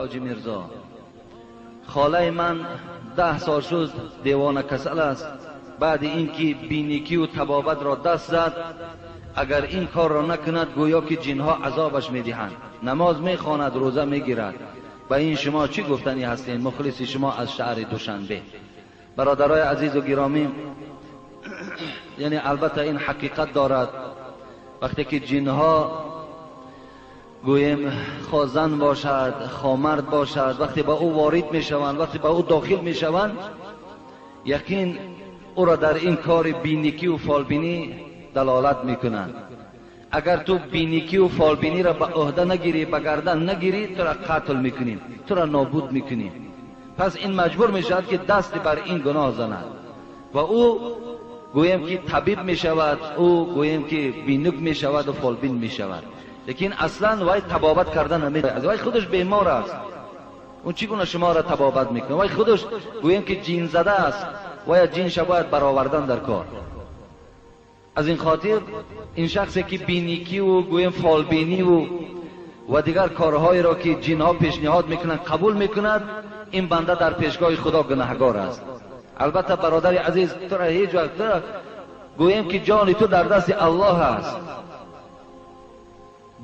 Ҳоҷи Мирзо, холаи ман 10 сол шуд девона касал аст. Баъди инки биникӣ ва табобатро даст зад, агар ин корро накунад гӯё ки ҷинҳо азобаш медиҳанд. Намоз мехонад, рӯза мегирад. Ба ин шумо чӣ гуфтанӣ ҳастед? Мухлиси шумо аз шаҳри Душанбе. Бародарои азизу гиромӣ, яъне албатта ин ҳақиқат дорад. Вақте ки ҷинҳо гӯем хо зан бошад, хо мард бошад, вақте ба ӯ ворид мешаванд, вақте ба ӯ дохил мешаванд, яқин ӯро дар ин кори биникӣ ва фолбинӣ далолат мекунанд. Агар ту биникӣ ва фолбиниро ба ӯҳда нагирӣ, ба гардан нагирӣ, туро қатл мекунем, туро нобуд мекунем. Пас ин маҷбур мешавад ки даст бар ин гуноҳ занад ва ӯ гӯем ки табиб мешавад, ӯ гӯем ки бинук мешавад ва фолбин мешавад. Лекин аслан вай табобат карда наметавонад. Вай худаш бемор аст. Ӯ чӣ гуна шуморо табобат мекунад? Вай худаш гӯем ки ҷинзада аст. Вай ҷинша бояд баровардан дар кор. Аз ин хотир ин шахсе ки биникӣ ва гӯем фолбинӣ ва дигар корҳоеро ки ҷинҳо пешниҳод мекунанд қабул мекунад, ин банда дар пешгоҳи Худо гунаҳгор аст. Албатта бародари азиз, туро ҳеҷ вақт гӯем ки ҷони ту дар дасти Аллоҳ аст.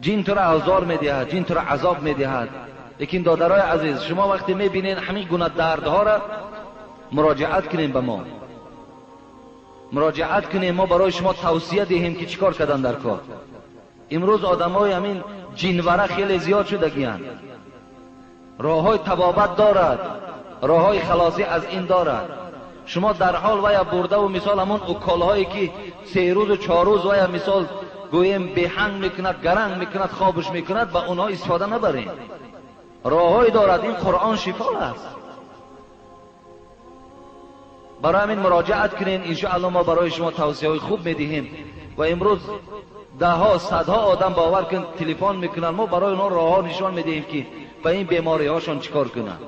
Ҷин туро озор медиҳад, ҷин туро азоб медиҳад. Лекин додарои азиз, шумо вақте мебинед ҳамин гуна дардҳоро, муроҷиат кунем ба мо, муроҷиат кунем, мо барои шумо тавсия диҳем ки чӣ кор кардан дар кор. Имрӯз одамои ҳамин ҷинвара хеле зиёд шудагиянд. Роҳҳои табобат дорад, роҳҳои халосӣ аз ин дорад. Шумо дар ҳол вая бурдаву мисол ҳамон уколҳое ки 3 рӯзу 4 рӯз вая мисол гӯем беҳанг мекунад, гаранг мекунад, хобш мекунад, ба онҳо истифода набарем. Роҳҳое дорад, ин Қуръон шифо аст. Барои ҳамин муроҷиат кунед, иншоаллоҳ мо барои шумо тавсияҳои хуб медиҳем. Ва имрӯз даҳҳо, садҳо одам бовар кун телефон мекунанд, мо барои онҳо роҳҳо нишон медиҳем ки ба ин бемориҳошон чӣ кор кунанд.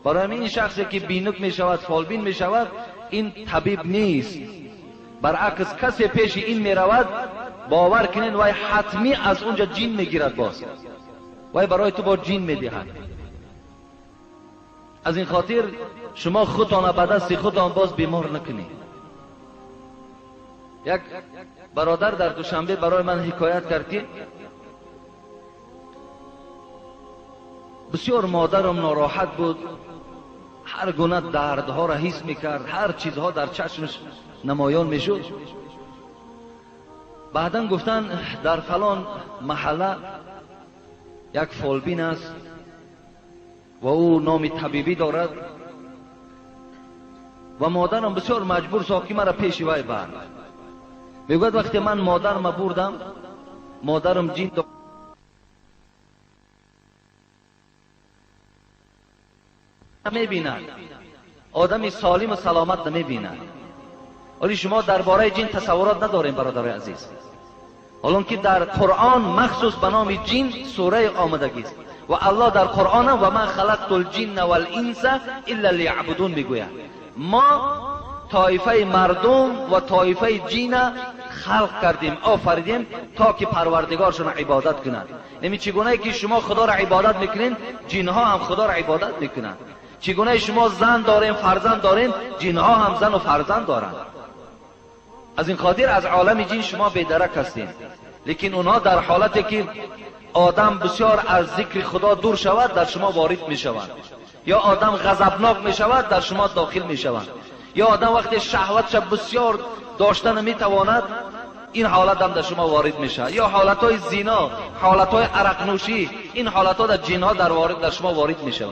Барои ҳамин ин шахсе ки бинук мешавад, фолбин мешавад, ин табиб нест. Баръакс касе пеши ин меравад, бовар кунед вай ҳатмӣ аз унҷа ҷин мегирад боз. Вай барои ту бо ҷин медиҳад. Аз ин хотир шумо худтонро ба дасти худтон боз бемор накунед. Як бародар дар Душанбе барои ман ҳикоят кард ки бисёр модарам нороҳат буд, ҳар гуна дардҳоро ҳис мекард, ҳар чизҳо дар чашмаш намоён мешуд. Баъдан гуфтанд дар фалон маҳалла як фолбин аст ва ӯ номи табибӣ дорад ва модарам бисёр маҷбур сохт ки маро пеши вай бар. Мегӯяд вақте ман модарама бурдам, модарам ҷин намебинад, одами солиму саломат намебинад. Вале шумо дар бораи ҷин тасаввурот надорем бародарои азиз. Ҳолон ки дар Қуръон махсус ба номи ҷин сурае омадагист ва Аллоҳ дар Қуръонам ва ма халақтул ҷинна вал инса илла лияъбудун мегӯяд. Мо тоифаи мардум ва тоифаи ҷина халқ кардем, офаридем то ки парвардигоршонро ибодат кунанд. Яъне чӣ гунае ки шумо Худоро ибодат мекунед, ҷинҳо ҳам Худоро ибодат мекунанд. Чӣ гунае шумо зан дорем, фарзанд дорем, ҷинҳо ҳам зану фарзанд доранд. Аз ин хотир аз олами ҷин шумо бедарак ҳастед. Лекин онҳо дар ҳолате ки одам бисёр аз зикри Худо дур шавад, дар шумо ворид мешаванд. Ё одам ғазабнок мешавад, дар шумо дохил мешаванд. Ё одам вақте шаҳватша бисёр дошта наметавонад, ин ҳолат ҳам дар шумо ворид мешавад. Ё ҳолатҳои зино, ҳолатҳои арақнӯшӣ, ин ҳолатҳо дар ҷинҳо дар шумо ворид мешаванд.